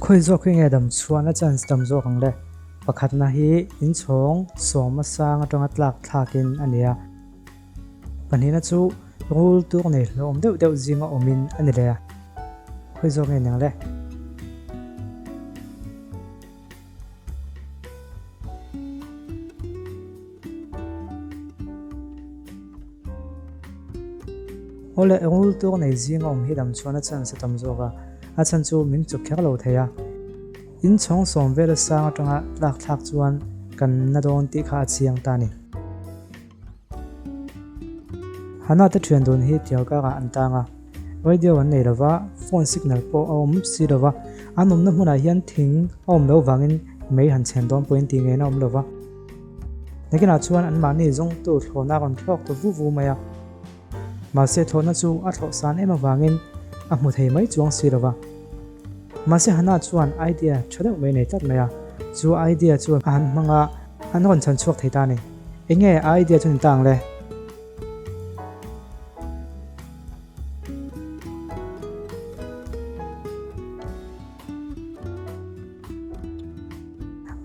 Khawi zawk hi nge dam chhuahna chance tam zawk ang le? Pakhatna hi inchhawng sawma sang atanga tlak thlakin a ni a. Pahnihna chu rul tur nei hlawm deuh deuh zinga awmin a ni leh a. Khawi zawk nge niang le? Awle, rul tur nei zinga awm hi dam chuan a chance a tam zawk a, a chhan chu min chuk kher lo thei a. Inchhawng sawm vela sang atanga tlak thlak chuan kan na dawn tih kha a chiang ta a ni. Hana te thian dun hi tial karah an tang a, radio an nei lova, phone signal pawh a awm si lova, an awmna hmunah hian thing a awm loh vangin mei han chhen dawn pawhin tih ngeiin a awm lova. Nakinah chuan anmahni zawngtu thlawhna a rawn thlawk ta vu vu mai a, mahse thlawhna chu a thlawh san em avangin a hmu thei mai chuang si lova. Mahse Hana chuan idea tha deuh mai nei tlat mai a, chu idea chu a han hmang a, an rawn chhan chhuak thei ta a ni. Enge a idea chu ni ta ang le?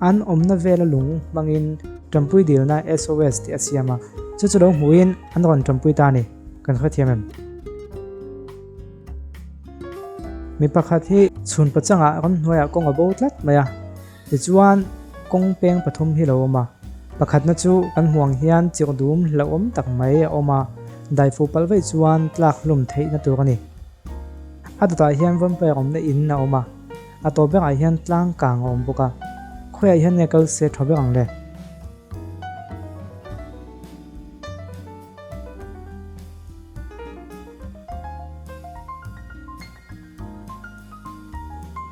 An awmna vela lung hmangin tanpui dilna SOS tih a siam a, chu chu lo hmuhin an rawn tanpui ta a ni. Kan hrethiam em? Mi pakhat hi chhun pachangah ramhnuaiah kawng a bo tlat mai a. Tichuan, kawng peng pathum hi lo awm a. Pakhatna chu kan hmuh ang hian chirh dum hlauhawm tak mai a awm a, daifu palh vaih chuan tlak hlum theihna tur a ni. A dawtah hian vampire awmna in a awm a, a tawp berah hian tlang kang a awm bawk a. Khawiah hian nge kal se tha ber ang le?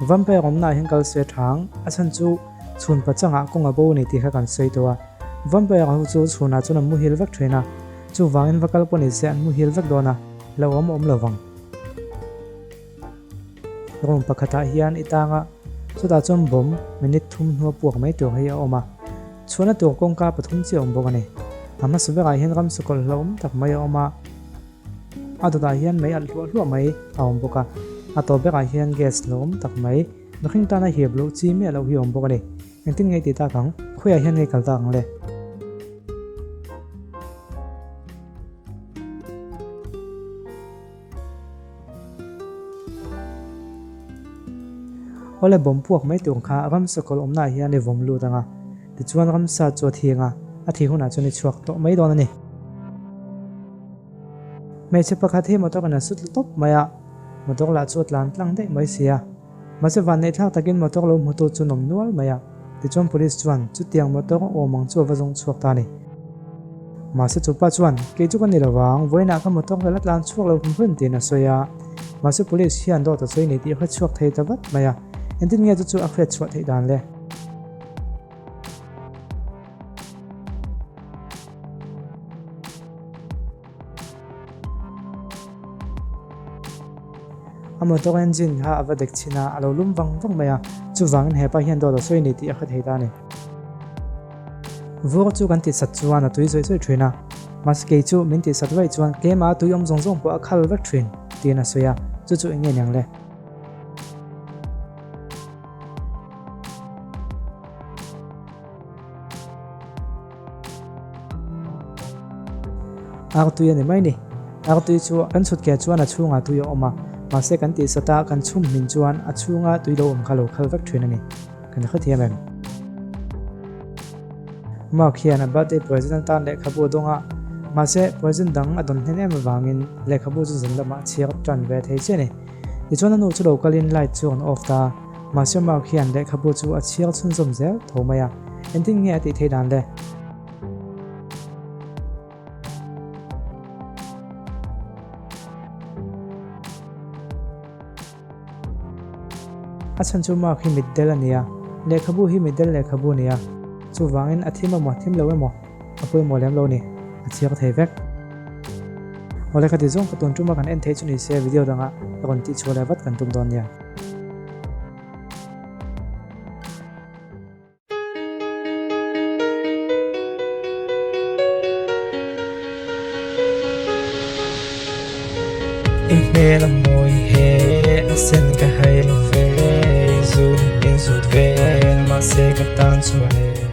Vampire awmnaah hian kal se thang, a chhan chu chhun pachangah kawng a bo a ni tih kha kan sawi tawh a. Vampire ho chu chhunah chuan an muhil vek thin a, chuvangin va kal pawh ni se an muhil vek dawn a, lo awm awm lo vang. Room pakhatah hian i tang a, chutah chuan bawm minute thum hnua puak mai tur hi a awm a, chhuahna tur kawngka pathum chiah a awm bawk a ni. A hmasa berah hian ramsa kawlh hlauhawm tak mai a awm a. A dawtah hian mei alh hluah hluah mai a awm bawk a, a tawp berah hian gas lo awm tak mai, mihring tana hip loh chi miah loh hi a awm bawk a ni. Engtin nge i tih tak ang? Khawiah hian nge i kal tak ang le? Awle bawm puak mai tur kha ramsa kawlh awmnaah hian i vawm lut ang a, tichuan ramsa chu a thiang a, a thih hunah chuan i chhuak tawh mai dawn a ni. Hmeichhe pakhat hi motor in a su tlu tawp mai a, motor lah chu a tlan tlang daih mai si a. Mahse vanneih thlak takin motor lo hmutu chu an awm nual mai a, tichuan police chuan chutiang motor awm ang chu a va zawng chhuak ta a ni. Mahse chupa chuan, Kei chu ka ni lo vang, vawiinah ka motor ka la tlan chhuak lo hrim hrim tiin a sawi a. Mahse police hian dawt a sawi ni tih a hre chhuak thei ta vat mai a, engtin nge chu chu a hriat chhuah theih dan le? A motor engine kha a va dek chhin a, a lo lum vang vang mai a, chuvangin hepa hian dawt a sawi ni tih a hre thei ta a ni. Vur chu kan tihsat chuan a tui zawih zawih thin a, mahse kei chu min tihsat vaih chuan keimah a tui awm zawng zawng pawh a khal vek thin tiin a sawi a, chu chu eng nge niang le? Artui a ni mai ni. Artui chu kan chhut ke chuan a chhungah tui a awm a, mahse kan tih sat a kan chhum hmin chuan a chhunga tui lo awm kha lo khal vek thin a ni. Kan hrethiam em? Mark hian a birthday present atan lehkhabu a dawng a, mahse present dang a dawn hnen em avangin lehkhabu chu zan lamah a chhiar tan ve thei chiah a ni. Tichuan a nu chu lo kalin light chu a rawn off ta a. Mahse Mark hian lehkhabu chu a chhiar chhunzawm zel tho mai a, engtin nge a tih theih dan le? A chhan chu Mark hi mitdel a ni a, lehkhabu hi mitdel lehkhabu a ni a, chuvangin a thim emaw thim lo emaw a pawimawh lem lo a ni, a chhiar thei vek. Awle ka ti zawng ka tun tuma kan en theih chu ni se video dangah rawn tihchhuah leh vat kan tum dawn nia. I hmel a mawi he a sen ka hai lo ve zun. Mahse ka tan chuan e.